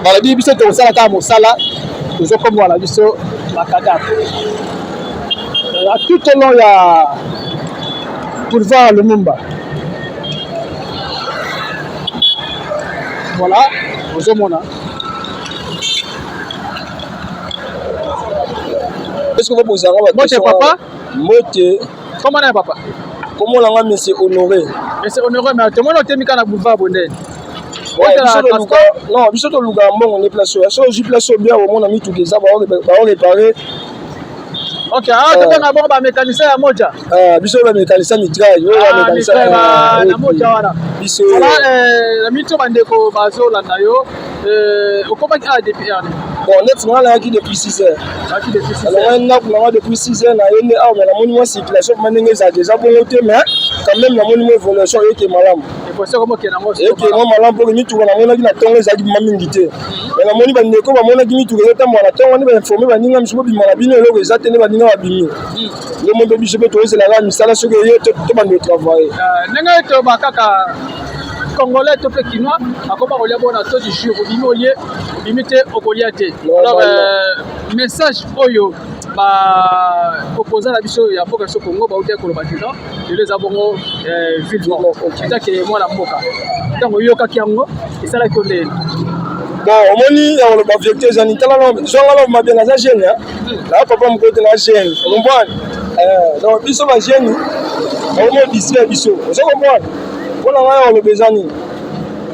balobi biso tokosala kaka mosala, tozokombola na biso bakadavre tout au long ya boulevard Lumumba. Voilà, ozomona. Est-ce que vous posez un Mbote papa. Mbote. Comment na papa? Comment la monsieur Honoré? Monsieur Honoré, mais tout le monde otemi kana boulevard bonde. Non, biso tolukaka mbongo nde place oyo. Soki ozwi place oyo bien, omona mituka eza baorepare. Ok, ah, tobenga bongo ba mécanicien ya moja. Biso ba mécanicien mitraille, oyo ba mécanicien na moja wana. Biso voilà, na mito bandeko bazolanda yo, okomaki awa depuis heure nini? Bon, neti nga nayaki depuis 6 heures. Nayaki depuis 6 heures. Nalongaki ndako na nga depuis 6 heures, naye nde awa, mais namoni mwa circulation vraiment ndenge ezalaka eza bongo te, mais quand même namoni mwa évolution eke malamu. Eke mwa malamu mpo mituka namonaki na ntongo ezalaki bima mingi te. Mais namoni bandeko bamonaki mituka ezotambola na ntongo nde bainforme baninga misu bobima na bino, eloko eza te nde baninga babimi. Nde mo mpe biso mpe tozelaka misala soki eye tobanda kotravaille. Ndenge toba kaka congolais to mpe kinois akoma kolia bona to du jour obimi olie, obimi te okolia te. Alors message oyo ba opposant na biso ya mboka biso Congo bauti koloba te non lelo eza bongo ville morte, etake mwana mboka, ntango oyokaki yango esalaki yo ndenge? Bon, omoni ya koloba vérité eza nini? Tala zwanga na mabe, naza jeune, na papa moko te, na jeune, ocomprendre? Donc biso ba jeune bakomo distraire biso, ozo comprendre? Mpona ngai ya koloba eza nini?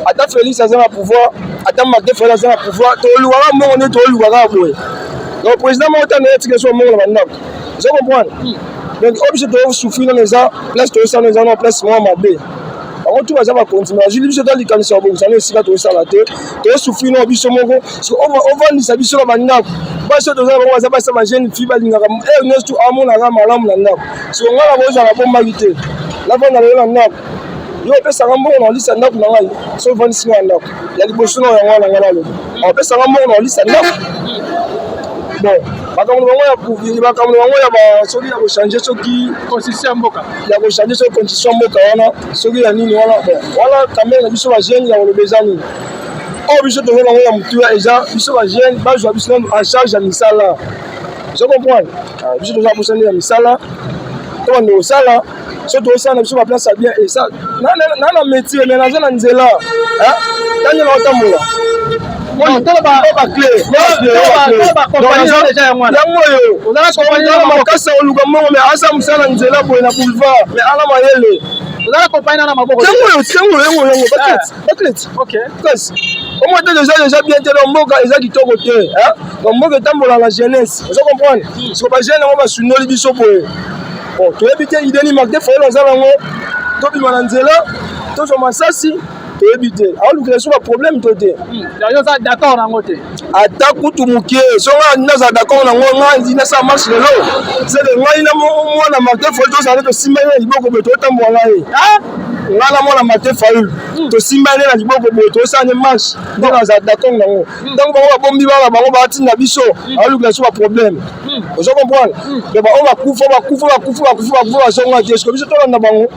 Ata Félix aza na pouvoir, ata Martin Fayulu aza na pouvoir, tolukaka mbongo nde tolukaka kaka boye. Donc président moko tano etika so mbongo na bandako, ozo comprendre? Donc oyo biso tosouffrir nano eza place tozosala eza na place moko mabe. Bango tu baza bakonzi, mais azwili biso ta likanisi ya kobongisa no esika tozosala te, tozosouffrir nano biso moko. Ovandisa biso na bandako, basi oyo toza bango baza basi ya bajeune fille, balingaka heure nyonso tu amonaka malamu na ndako. Siko ngai na kozala bombaki te, navanda lelo na ndako, yo opesaka mbongo na olisa ndako na ngai. So ovandisi ngai na ndako ya liboso na yango wana, ngai nalobi opesaka mbongo na olisa ndako. Bon, makambo na bango ya makambo na bango ya soki ya kochange soki constitution ya mboka, ya kochange soki constitution ya mboka wana, soki ya nini wana, bon wana kamere na biso bajeune ya koloba eza nini? Oyo biso toza bango ya motuya eza biso bajeune bazwa biso nanu en charge ya misala, ozo comprendre? Biso toza posa nde ya misala, to bando kosala so tozosala na biso baplace ya bien eza na na métier, mais naza na nzela ntango na otambola. Yango oyo makasi oluka mbongo me aza mosala nzela boye na boulevard me ana mayele. Ozala compagnie na maboko. Yango oyo, yango yango yango baclete, baclete. Kasi omoi te deja deja bien te donc mboka eza kitoko te, donc mboka etambola na jeunesse, ozo comprendre? Siko bajeune yango basundoli biso boye. Bon, toyebi te ideni Martin Fayulu aza nango, tobima na nzela tozwa masasi, toyebi te aolukela biso baproblème to te. Yo oza d'accord nango te? Ata kutu moke. So nga nazala d'accord nango, nga ndi nasala marche lelo, seke ngai na mwana Martin Fayulu tozala nde tosimba ye na liboko boye, totambola na ye. Ngai na mwana Martin Fayulu tosimba ye na liboko boye, tosala nde marche, nde nazala d'accord nango. Ntango bango babombi bana bango batinda biso, aolukela biso baproblème, ozo comprendre? Donc baoyo bakufa bakufa bakufa bakufa bakufa bazonga te, soki biso tolanda bango,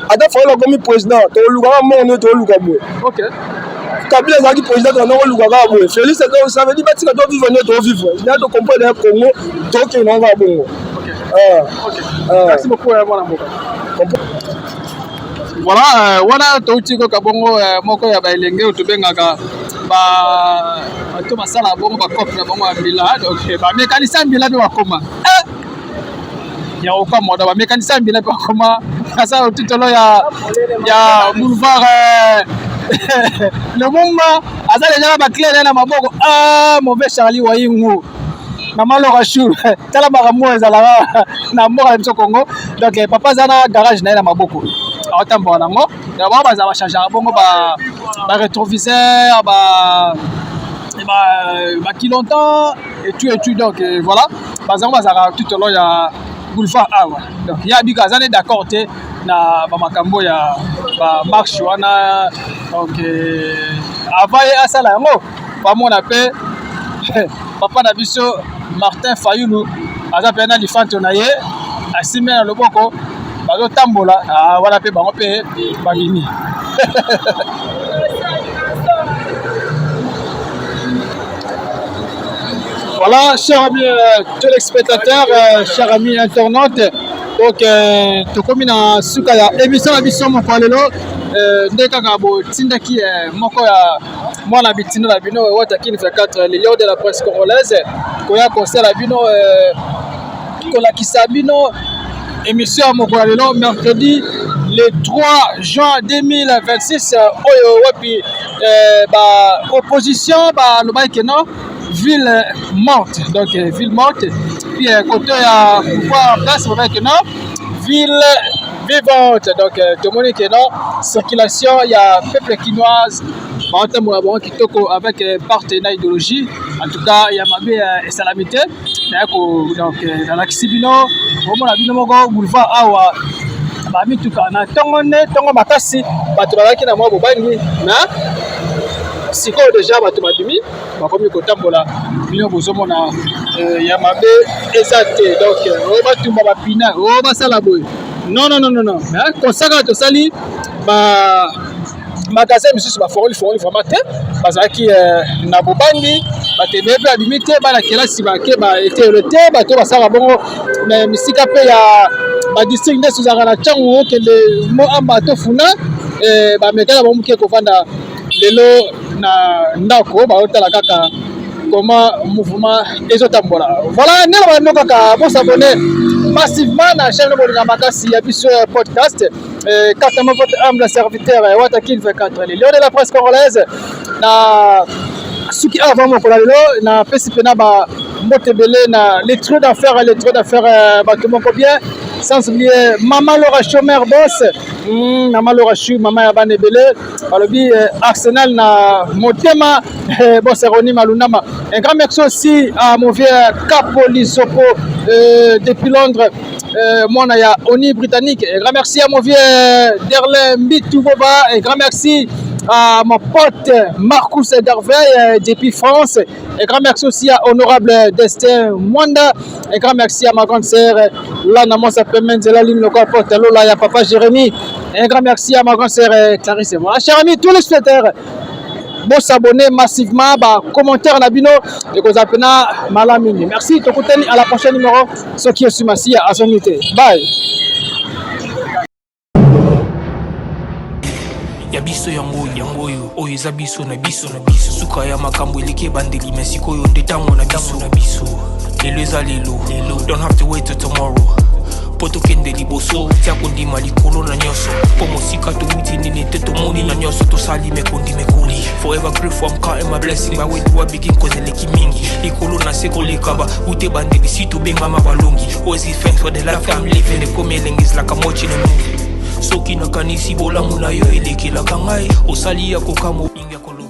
ata Fayulu akomi président, tolukaka mbongo nde toluka boye. Kabila azalaki président, tolanda koluka kaka boye. Félix, ça veut dire batika tovivre nde tovivre na tocomprendre ya Congo, tokende nango kaka bongo. Merci beaucoup, mwana mboka. Voilà, wana touti koka bongo moko ya baelenge oyo tobengaka bato basala bongo bacope na bango ya mbila, donc bamekanisa mbila mpe bakoma ya kokamwa. Donc bamekanisa mbila mpe bakoma aza otutolo ya boulevard Lumumba, aza deja na baclé na maboko. Ah, mauvais Charlie Waingu, mama Laura Chou, tala makambo oyo ezalaka na mboka na biso Congo. Donc papa aza na garage na ye na maboko, aotambola nango. Bango bazala bachangeaka bongo ba rétroviseur, ba bakilontan et tout et tout. Donc voilà, bazango bazalaka tout au long ya boulevard awa. Donc ye abika aza ne d'accord te na bamakambo ya bamarche wana. Donc avant ye asala yango, bamona mpe papa na biso Martin Fayulu aza mpe na lifanto na ye asimbi na loboko, bazotambola wana mpe bango mpe babimi. Voilà, chers amis téléspectateurs, chers amis internautes, donc tokomi na suka ya émission na biso moko lelo. Nde kaka botindaki moko ya mwana bitindo na bino Wata Kin 24, le lion de la presse congolaise, koya kosala bino, kolakisa bino émission ya mokolo ya lelo, mercredi le 3 juin 2026, oyo wapi ba opposition balobaki ke non, ville morte. Donc ville morte, puis côté ya pouvoir en place balobaki ke non, ville vivante. Donc tomoni ke non, circulation ya peuple kinoise baotambola bango kitoko avec parte na idéologie. En tout cas ya mabe esalami te. Donc nalakisi bino, bomona bino moko boulevard awa, bamituka na ntongo nde ntongo makasi, bato bazalaki na mwa bobangi na sikoyo deja bato babimi, bakomi kotambola. Bino bozomona, ya mabe eza te. Donc oyo batumba bapina, oyo basala boye, non, non, non, non. Mais kosaka tosali ba magasin misusu bafongoli fongoli vraiment te, bazalaki na bobangi. Bato ebele mpe babimi te, bana kelasi bake baeteyelo te, bato basalaka bongo me misika mpe ya badistrict nde tozalaka na ntango okende mo amba to funa, bamekala bango moke kovanda lelo na ndako, baotala kaka comment mouvement ezotambola. Voilà, ndenge bano kaka bosabone massivement na chaîne bolinga makasi ya biso podcast. Quant votre humble serviteur Wata Kin 24, le lion de la presse congolaise, na suki avant mokolo lelo, napesi mpena ba mbote ebele na les trio d'affaires, les trio d'affaires, bato moko bien, sans oublier mama Laura Chomer boss, mama Laura Chou, mama ya bana ebele, balobi Arsenal na motema, boss Roni Malunama. Un grand merci aussi à mon vieux Capo Lisopo depuis Londres, mwana ya Oni britannique. Un grand merci à mon vieux Derlin Mbitouboba. Un grand merci à mon pote Marcus Darveil depuis France. Un grand merci aussi à Honorable Destin Mwanda. Un grand merci à ma grande sœur Lana Mosa Pemenzela Lune Loka Porte Lola ya Papa Jérémy. Un grand merci à ma grande sœur Clarisse. Voilà, chers amis, tous les spectateurs, bon s'abonner massivement, ba commentaire na bino ekozala pena malamu mingi. Merci, tokutani à la prochaine numéro soki Yesu Masiya azongi te. Bye. Ya. biso yango yango oyo oyo eza biso na biso na biso suka ya makambo eleki ebandeli me sikoyo nde ntango na biso na biso lelo eza lelo lelo don't have to wait till tomorrow mpo tokende liboso tia kondima likolo na nyonso mpo mosika towuti nini te tomoni na nyonso tosali mekondi mekoli forever grateful I'm counting my blessing by where do I begin cause eleki mingi likolo na se koleka ba wute bandeli si tobengama balongi always give thanks for the life I'm living ekomi elengi ezalaka mochi na movie soki nakanisi bolamu na yo elekelaka ngai osali ya kokamwa mingi ya koloba.